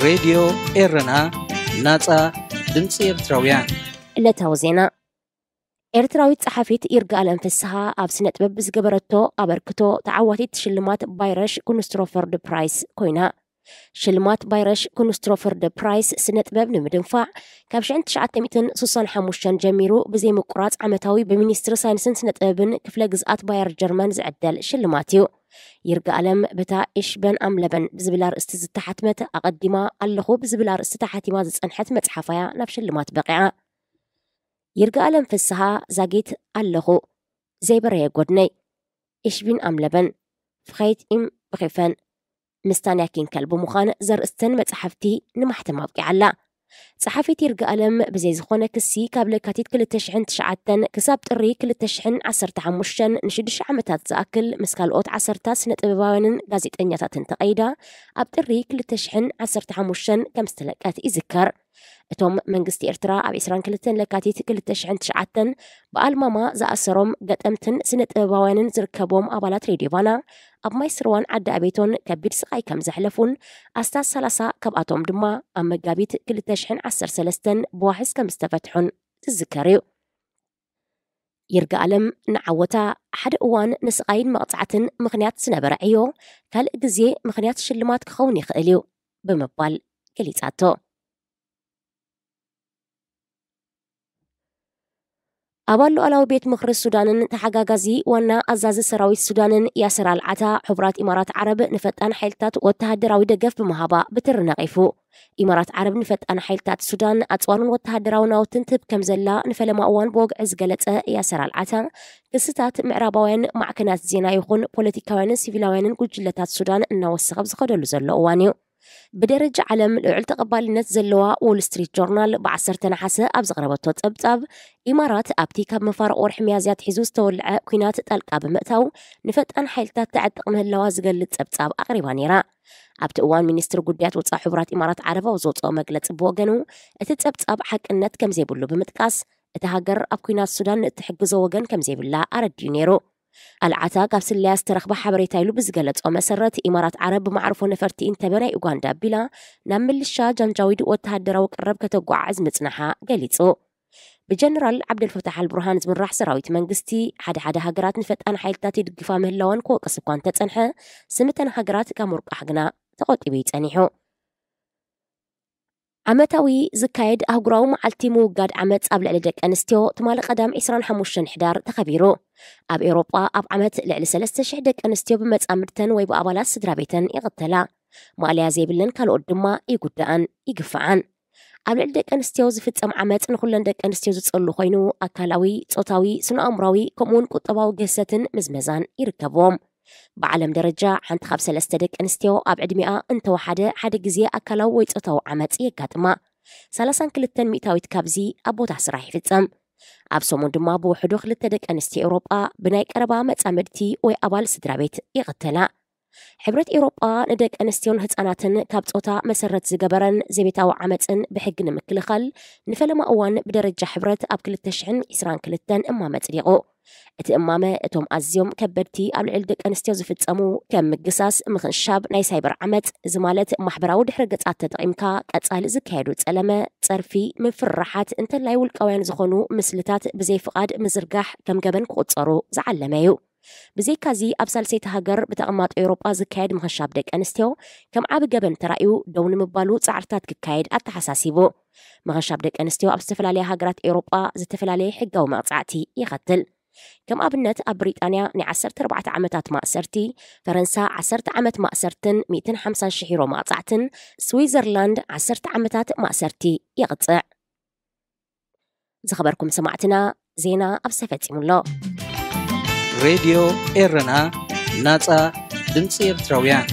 ሬድዮ ኤረና፣ ናጻ ድምጺ ኤርትራውያን። ዕለታዊ ዜና። ኤርትራዊት ጸሓፊት ይርጋኣለም ፍስሃ ኣብ ስነ ጥበብ ብዝገበረቶ ኣበርክቶ ተዓዋቲት ሽልማት ባይረሽ ኩንስትሮፈርድ ፕራይስ ኮይና። ሽልማት ባይረሽ ኩንስትሮፈርድ ፕራይስ ስነ ጥበብ ንምድንፋዕ ካብ ሽሕን ትሽዓተ ሚእትን ስሳን ሓሙሽተን ጀሚሩ ብዘይምቁራጽ ዓመታዊ ብሚኒስትሪ ሳይንስን ስነ ጥበብን ክፍለ ግዝኣት ባየር ጀርመን ዝዕደል ሽልማት እዩ። ይርጋኣለም በታ ኢሽበን ኣምለበን ብዝብል ኣርእስቲ ዝተሓትመት ኣቐዲማ ኣለኹ ብዝብል ኣርእስቲ ተሓቲማ ዝጸንሐት መጽሓፋያ ናብ ሽልማት በቂዓ። ይርጋኣለም ፍስሃ ዛጊት ኣለኹ ዘይበረየ ጎድነይ፣ ኢሽቢን ኣምለበን፣ ፍኸይት ኢም ብኺፈን፣ ምስታን ያኪንከል ብምዃን ዘርእስተን መጽሓፍቲ ንማሕተም ኣብቂዓላ። ጸሓፊት ይርጋኣለም ብዘይ ዝኾነ ክሲ ካብ ለካቲት ክልተ ሽሕን ትሽዓተን ክሳብ ጥሪ ክልተ ሽሕን ዓሰርተ ሓሙሽተን ንሽዱሽተ ዓመታት ዝኣክል ምስ ካልኦት ዓሰርታት ስነ ጥበባውያንን ጋዜጠኛታትን ተቐይዳ ኣብ ጥሪ ክልተ ሽሕን ዓሰርተ ሓሙሽተን ከም ዝተለቀት ይዝከር። እቶም መንግስቲ ኤርትራ ኣብ ዕስራን ክልተን ለካቲት ክልተ ሽሕን ትሽዓተን ብኣልማማ ዝኣሰሮም ገጠምትን ስነ ጥበባውያንን ዝርከብዎም ኣባላት ሬድዮ ቫና ኣብ ማይ ስርዋን ዓዲ ኣቤቶን ከቢድ ስቓይ ከም ዘሕለፉን ኣስታት ሰላሳ ካብኣቶም ድማ ኣብ መጋቢት ክልተ ሽሕን ዓሰርተ ሰለስተን ብዋሕስ ከም ዝተፈትሑን ዝዝከር እዩ። ይርጋኣለም ንዓወታ ሓደ እዋን ንስቓይን መቕጻዕትን ምኽንያት ዝነበረ ዕዮ ካልእ ግዜ ምኽንያት ሽልማት ክኸውን ይኽእል እዩ ብምባል ገሊጻቶ። ኣባል ሉዓላዊ ቤት ምኽሪ ሱዳንን ተሓጋጋዚ ዋና ኣዛዚ ሰራዊት ሱዳንን ያሰር ኣልዓታ፣ ሕቡራት ኢማራት ዓረብ ንፈጣን ሓይልታት ወተሃደራዊ ደገፍ ብምሃባ ብትሪ ነቒፉ። ኢማራት ዓረብ ንፈጣን ሓይልታት ሱዳን ኣጽዋርን ወተሃደራዊ ናውትን ትህብ ከም ዘላ ንፈለማ እዋን ብወግዒ ዝገለጸ ያሰር ኣልዓታ፣ ክስታት ምዕራባውያን ማዕከናት ዜና ይኹን ፖለቲካውያንን ሲቪላውያንን ጉጅለታት ሱዳን እናወሰኸ ኣብ ዝኸደሉ ዘሎ እዋን እዩ። ብደረጃ ዓለም ልዑል ተቐባልነት ዘለዋ ዎል ስትሪት ጆርናል ብዓሰርተ ነሓሰ ኣብ ዘቕረበቶ ጸብጻብ፣ ኢማራት ኣብቲ ካብ መፋርቕ ወርሒ ሚያዝያ ኣትሒዙ ዝተወልዐ ኲናት ጣልቃ ብምእታው ንፈጣን ሓይልታት ተዕጥቕ ምህላዋ ዝገልጽ ጸብጻብ ኣቕሪባ ነይራ። ኣብቲ እዋን ሚኒስትሪ ጉዳያት ወጻኢ ሕቡራት ኢማራት ዓረብ ኣብ ዘውጽኦ መግለጺ ብወገኑ፣ እቲ ጸብጻብ ሓቅነት ከም ዘይብሉ ብምጥቃስ፣ እታ ሃገር ኣብ ኲናት ሱዳን ንእትሕግዞ ወገን ከም ዘይብላ ኣረዲኡ ነይሩ። ኣልዓታ ካብ ስለያ ዝተረኽበ ሓበሬታ ኢሉ ብዝገለጾ መሰረት፣ ኢማራት ዓረብ ብመዕርፎ ነፈርቲ ኢንተበ ናይ ኡጋንዳ ኣቢላ ናብ ምልሻ ጃንጃዊድ ወተሃደራዊ ቀረብ ከተጓዓዕዝ ምጽናሓ ገሊጹ። ብጀነራል ዓብደልፈታሕ ኣልቡርሃን ዝምራሕ ሰራዊት መንግስቲ፣ ሓደ ሓደ ሃገራት ንፈጣን ሓይልታት ይድግፋ ምህላወን ክወቅስ እኳ እንተጸንሐ፣ ስም እተን ሃገራት ካብ ምርቋሕ ግና ተቖጢቡ እዩ ጸኒሑ። ዓመታዊ ዝካየድ ኣህጉራዊ መዓልቲ ምውጋድ ዓመጽ ኣብ ልዕሊ ደቂ ኣንስትዮ ትማሊ ቀዳም ዕስራን ሓሙሽተን ሕዳር ተኸቢሩ። ኣብ ኤውሮጳ ኣብ ዓመት ልዕሊ ሰለስተ ሽሕ ደቂ ኣንስትዮ ብመጻምድተን ወይ ብኣባላት ስድራ ቤተን ይቕተላ። ማእለያ ዘይብለን ካልኦት ድማ ይጉዳኣን ይግፍዓን። ኣብ ልዕሊ ደቂ ኣንስትዮ ዝፍጸም ዓመጽ ንኹለን ደቂ ኣንስትዮ ዝጸሉ ኮይኑ፣ ኣካላዊ፣ ጾታዊ፣ ስነ-ኣእምሮኣዊ፣ ከምኡውን ቁጠባዊ ግህሰትን ምዝመዛን ይርከብዎም። ብዓለም ደረጃ ሓንቲ ካብ ሰለስተ ደቂ ኣንስትዮ ኣብ ዕድሚኣ እንተወሓደ ሓደ ግዜ ኣካላዊ ወይ ጾታዊ ዓመጽ የጋጥማ። ሰላሳን ክልተን ሚእታዊት ካብዚ ኣብ ቦታ ስራሕ ይፍጸም። ኣብ ሰሙን ድማ ብውሕዱ ክልተ ደቂ ኣንስትዮ ኤውሮጳ ብናይ ቀረባ መጻምድቲ ወይ ኣባል ስድራ ቤት ይቕተላ። ሕብረት ኤውሮጳ ንደቂ ኣንስትዮን ህጻናትን ካብ ጾታ መሰረት ዝገበረን ዘቤታዊ ዓመጽን ብሕጊ ንምክልኻል ንፈለማ እዋን ብደረጃ ሕብረት ኣብ ክልተ ሽሕን ዕስራን ክልተን እማመ ኣጽዲቑ። እቲ እማመ እቶም ኣዝዮም ከበድቲ ኣብ ልዕሊ ደቂ ኣንስትዮ ዝፍጸሙ ከም ምግሳስ፣ ምኽንሻብ፣ ናይ ሳይበር ዓመጽ፣ እዚ ማለት ማሕበራዊ ድሕረ ገጻት ተጠቒምካ ቀጻሊ ዝካየዱ ጸለመ፣ ጸርፊ፣ ምፍርራሓት፣ እንተላይ ውልቃውያን ዝኾኑ ምስልታት ብዘይ ፍቓድ ምዝርጋሕ ከም ገበን ክቑጸሩ ዝዓለመ እዩ። ብዘይካዚ ኣብ ሳልሰይቲ ሃገር ብተቐማጦ ኤውሮጳ ዝካየድ ምኽንሻብ ደቂ ኣንስትዮ ከም ዓቢ ገበን ተራእዩ ደው ንምባሉ ጻዕርታት ክካየድ ኣተሓሳሲቡ። ምኽንሻብ ደቂ ኣንስትዮ ኣብ ዝተፈላለያ ሃገራት ኤውሮጳ ዝተፈላለየ ሕጋዊ መቕጻዕቲ የኸትል። ከም ኣብነት ኣብ ብሪጣንያ ናይ ዓሰርተ ኣርባዕተ ዓመታት ማእሰርቲ፣ ፈረንሳ ዓሰርተ ዓመት ማእሰርትን ሚእትን ሓምሳን ሽሕ ዩሮ መቕጻዕትን፣ ስዊዘርላንድ ዓሰርተ ዓመታት ማእሰርቲ የቕጽዕ። ዝኸበርኩም ሰማዕትና፣ ዜና ኣብዚ ተፈጺሙ ኣሎ። ሬድዮ ኤረና፣ ናጻ ድምጺ ኤርትራውያን።